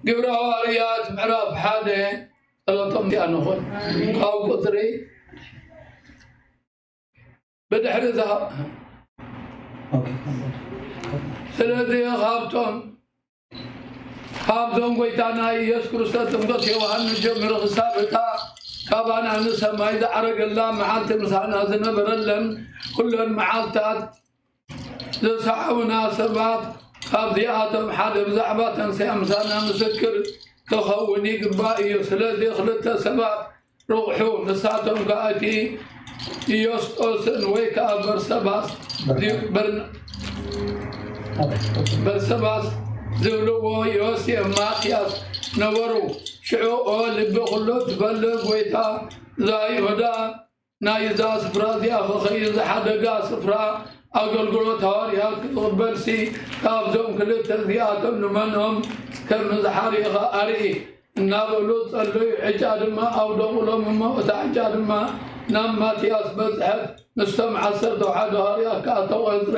ግብረ ሃዋርያት ምዕራፍ ሓደ። ጸሎቶም ያ ንኹን ካብ ቁጽሪ ብድሕሪ ዝሃ-፣ ስለዚ ካብቶም ካብዞም ጎይታና ኢየሱስ ክርስቶስ ጥምቀት ዮሃንስ ጀሚሩ ክሳብ እታ ካባና ንሰማይ ዝዓረገላ መዓልቲ ምሳና ዝነበረለን ኩለን መዓልታት ዝሰዓቡና ሰባት ካብዚኣቶም ሓደ ብዛዕባ ተንስያ ምሳና ምስክር ክኸውን ይግባእ እዩ። ስለዚ ክልተ ሰባት ርቑሑ፣ ንሳቶም ከኣ እቲ ኢዮስጦስን ወይ ከኣ በርሰባስ በር-፣ በርሰባስ ዝብልዎ ዮሴፍ ማትያስ ነበሩ። ሽዑ ኦ ልቢ ኩሎ ትፈልጥ ጎይታ፣ እዛ ይሁዳ ናይ እዛ ስፍራ እዚኣ ክኸይድ ዝሓደጋ ስፍራ ኣገልግሎት ሃዋርያ ክቕበልሲ ካብዞም ክልተ እዚኣቶም ንመኖም ከም ዝሓሪኸ ኣርኢ እናበሉ ጸለዩ። ዕጫ ድማ ኣውደቑሎም እሞ እታ ዕጫ ድማ ናብ ማትያስ በጽሐት። ምስቶም ዓሰርተ ሓደ ሃዋርያት ከኣ ተቖጽረ።